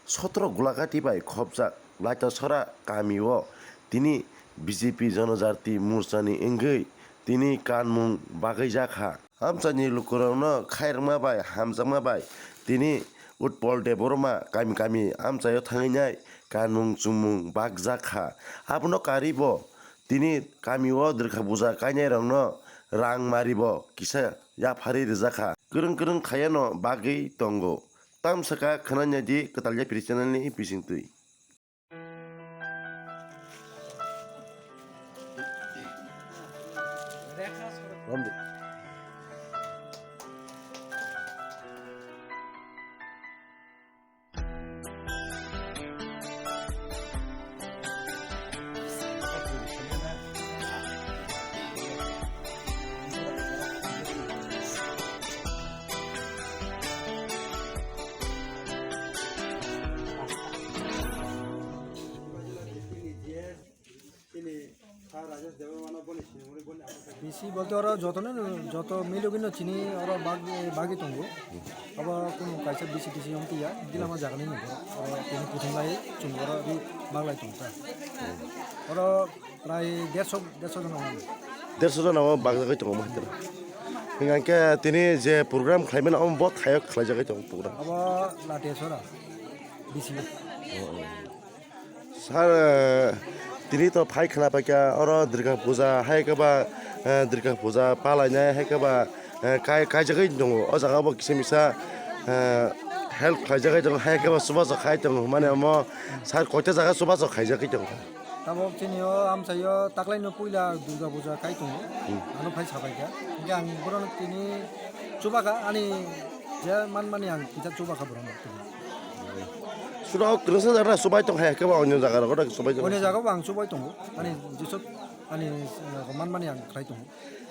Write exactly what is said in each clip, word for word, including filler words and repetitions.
Sotro Gulakati bai khopjak Laitasora kamio tini B J P Janajati Morchani wngwi tini kanmung bagwi jakha. Amchaini lukurokno khairokma bai hamjakma bai tini Utpal Debbarma kami kami amchaio thangwi nai kanmung chumung bakjakha. Abono karibo tini kamio Durga Puja kainairokno rang maribo kisa yapharwi rwjakha. Kwrwng kwrwng khaiano bagwi tongo. Tamsaka khwnanya di Kwtal Yapri channel ni bisingtwi. Bisi bolte oro jotono, joto milogino chini oro bag, bagi tongo. Abo kunu kaisa bisi tisi yong tiya, dilama jagani nungkha. Oro tini kuthum lai chwng oro ri bag lai tongkha. Oro prai derso, derso jona wng. Derso jona o bag jagwi tongo maitwra. Hingkha khe tini je program khlaimani omo bo thaio khlaijagwi tongo program. Abo Latesora, bisi. Sir, eh, tini to phai khna paikha, oro Durga Puja, hai khe ba, eh, Durga Puja palainai, hai khe ba, eh, kai-, kaijagwi tongo. O jaga bo kisa misa, eh, help khlaijagwi tongo, hai khe ba chubachu khai tongo. Mane omo sir koita jaga chubachu khaijagwi tongo. Tabok chini o amchaio taklaino puila Durga Puja kai tongo. Hmm. Ano phai sabaikha. Hingkhe ang borokno tini chubakha, ani je manmani ang kisa chubakha borokno. Sura o kwrwngsa jaga na subai tong hai, khe ba onyo jaga rogo da subai tong. Onyo jaga bo ang subai tongo. Ani jisok ani, uh, manmani ang khlai tongo.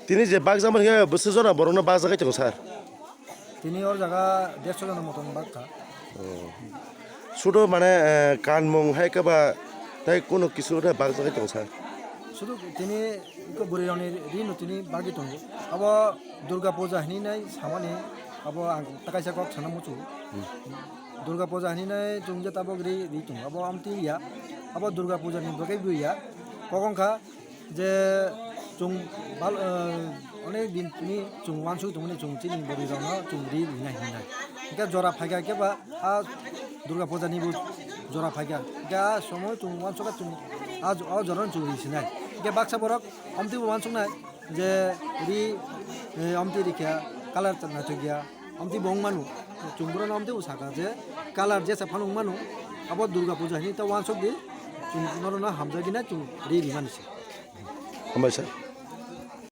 Tini je bakjak man khe bwswk jora borokno bakjagwi tongo sir? Tini o jaga derso jona motom bakha. Oh. Sudo mane, eh, kanmung hai khe ba tei kuno kisu da bakjagwi tongo sir? Sudo tini iko bwrwi rokni ri no tini bagwi tongo. Abo Durga Puja hinwi nai samani abo ang ta kaisa kok sana muchungo. Hmm. Durga Puja hinwi nai chwng je tabok ri, ri tongo. Abo amtwi ya. Abo Durga Puja ni bagwi bo ya. Kok wngkha je chwng bal, eh, onek din tini chwng uansuk tongmani chwng chini bwrwi rokno chwng ri rinai hinwi nai. Hingkhe jora phaikha khe ba a Durga Puja ni bo jora phaikha. Hingkhe a somoy chwng uansukha chwng a jo-, o jora no chwng ri sinai. Hingkhe baksa borok amtwi bo uansuknai. Je ri, eh, amtwi rikha, colour naithok ya, amtwi bo wng mano. Chwng borokno amtwi bo sakha je colour jesa phano wng mano. Abo Durga Puja hinwi ta uansuk di, chwng norokno hamjagwi nai chwng ri rimani se. Hambai sir.